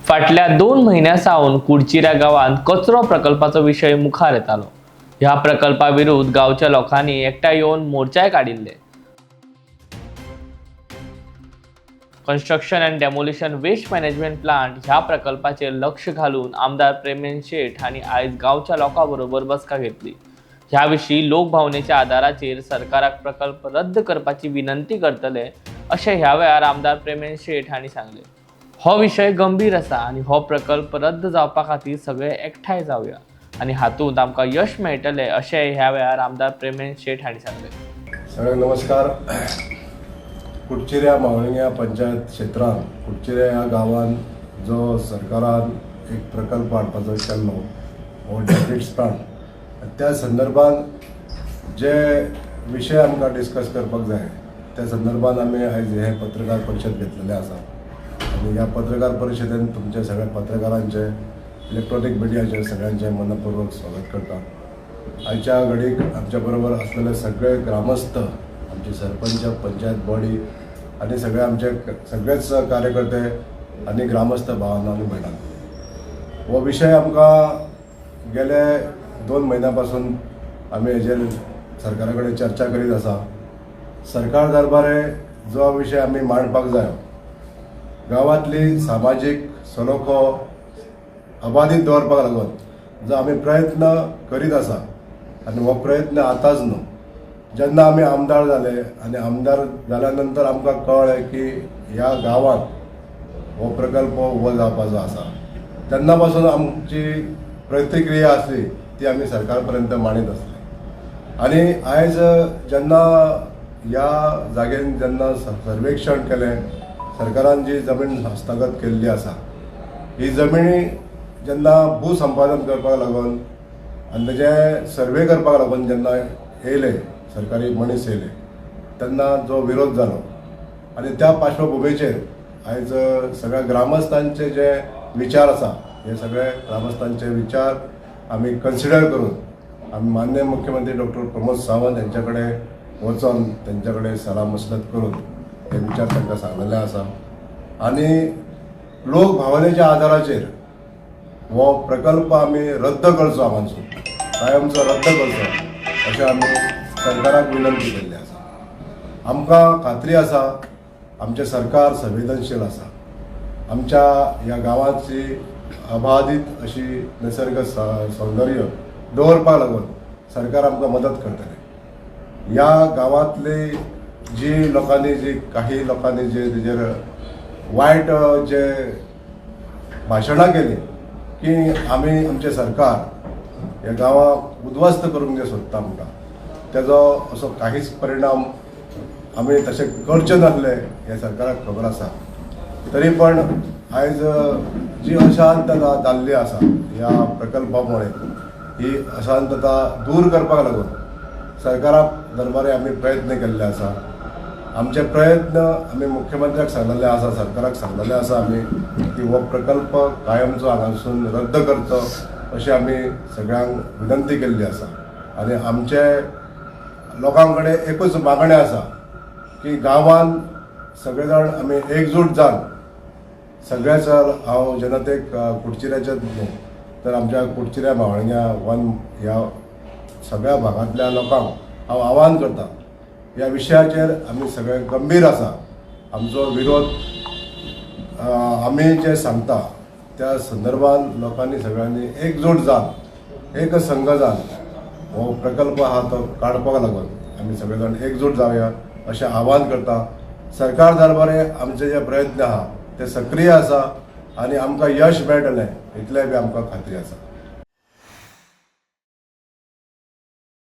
फाटल्या 2 म्हयन्यां सावन कुडचिऱ्या गांवांत कचरो प्रकल्पाचो विशय मुखार येतालो. ह्या प्रकल्पा विरुद्ध गांवच्या लोकांनी एकठांय येवन मोर्चाय काडिल्ले. Construction and demolition waste management plant ह्या प्रकल्पाचेर लक्ष घालून आमदार प्रेमेंद्र शेट हांणी आयज गांवच्या लोकां बरोबर बसका घेतली. ह्या विशीं लोकभावनेच्या आदाराचेर सरकाराक प्रकल्प रद्द करपाची विनंती करतले अशें ह्या वेळार आमदार प्रेमेंद्र शेट हांणी सांगलें. हो विशय गंभीर आसा आनी हो प्रकल्प रद्द जावपा खातीर सगळे एकठांय जावया आनी हातूंत आमकां यश मेळटलें अशें ह्या वेळार आमदार प्रेमेंद्र शेट हांणी सांगलें. सगळ्यांक नमस्कार. कुडचिऱ्या मावळिंग्या पंचायत क्षेत्रांत कुडचिऱ्या ह्या गांवांत जो सरकारान एक प्रकल्प हाडपाचो केल्लो हो डेब्रिस प्लांट, त्या संदर्भात जे विशय आमकां डिस्कस करपाक जाय त्या संदर्भात आमी आयज हे पत्रकार परिशद घेतलेले आसा आनी ह्या पत्रकार परिशदेन तुमच्या सगळ्या पत्रकारांचे, इलेक्ट्रॉनीक मिडियाचे सगळ्यांचे मनपूर्वक स्वागत करता. आयच्या घडीक आमच्या बरोबर असलेले सगळे ग्रामस्थ, आमचे सरपंच, पंचायत बॉडी आनी सगळे आमचे सगळेच कार्यकर्ते आनी ग्रामस्थ भावांनो आनी भयणांनो, हो विशय आमकां गेले 2 म्हयन्या पासून आमी हेजेर सरकारा कडेन चर्चा करीत आसा. सरकार दरबारे जो विशय आमी मांडपाक जाय, गांवांतली सामाजीक सलोखो अबाधीत दवरपाक लागून जो आमी प्रयत्न करीत आसा आनी हो प्रयत्न आतांच न्हू, जेन्ना आमी आमदार जाले आनी आमदार जाल्या नंतर आमकां कळ्ळें की ह्या गांवांत हो प्रकल्प उबो जावपाचो आसा, तेन्ना पासून आमची प्रतिक्रिया आसली ती आमी सरकार पर्यंत मांडीत आसले. आनी आयज जेन्ना ह्या जागेन जेन्ना सर्वेक्षण केलें, सरकारान जी जमीन हस्तगत केल्ली आसा ही जमिनी जेन्ना भूसंपादन करपाक लागून आनी तेजें सर्वे करपाक लागून जेन्ना येयले सरकारी मनीस येयले तेन्ना जो विरोध जालो आनी त्या पार्श्वभुमीचेर आयज सगळ्या ग्रामस्थांचे जे विचार आसा हे सगळे ग्रामस्थांचे विचार आमी कन्सिडर करून आमी माननीय मुख्यमंत्री डॉक्टर प्रमोद सावंत यांच्या कडेन वचोन तेंच्या कडेन सलाह मसलत करून हे विचार तांकां सांगलेले आसा आनी लोक भावनेच्या आधाराचेर हो प्रकल्प आमी रद्द करचो, हांगासून कायमचो रद्द करचो अशें आमी सरकाराक विनंती केल्ली आसा. आमकां खात्री आसा आमचें सरकार संवेदनशील आसा, आमच्या ह्या गांवाची अबाधीत अशी निसर्ग सौंदर्य दवरपाक लागून सरकार आमकां मदत करतलें. ह्या गांवांतली जी लोकांनी जी काही लोकांनी जे तेजेर वायट जे भाशणां केली की आमी आमचें सरकार ह्या गांवाक उद्ध्वस्त करूंक जे सोदता म्हणटा तेजो असो काहीच परिणाम आमी तशें करचे नासले हें सरकाराक खबर आसा. तरी पण आयज जी अशांतता जाल्ली आसा ह्या प्रकल्पा मुळे ही अशांतता दूर करपाक लागून सरकाराक दरबारे आमी प्रयत्न केल्ले आसा. आमचे प्रयत्न आमी मुख्यमंत्र्याक सांगलेले आसा, सरकाराक सांगलेले आसा आमी की हो प्रकल्प कायमचो हांगासून रद्द करचो अशें आमी सगळ्यांक विनंती केल्ली आसा. आनी आमचे लोकां कडेन एकूच मागणें आसा की गांवांत सगळे जाण आमी एकजूट जावन सगळ्याच हांव जनतेक कुडचिऱ्याच्याच न्हू तर आमच्या कुडचिऱ्या मावळण्या वन ह्या सगळ्या भागांतल्या लोकांक हांव आवाहन करता, ह्या विशयाचेर आमी सगळे गंभीर आसा. आमचो विरोध आमी जे सांगता त्या संदर्भान लोकांनी सगळ्यांनी एकजूट जावन एक संघ जावन हो प्रकल्प आहा तो काडपाक लागून आमी सगळे जाण एकजूट जावया अशें आवाहन करता. सरकार दरबारे आमचे जे प्रयत्न आहा ते सक्रीय आसा आनी आमकां यश मेळटलें इतलें बी आमकां खात्री आसा.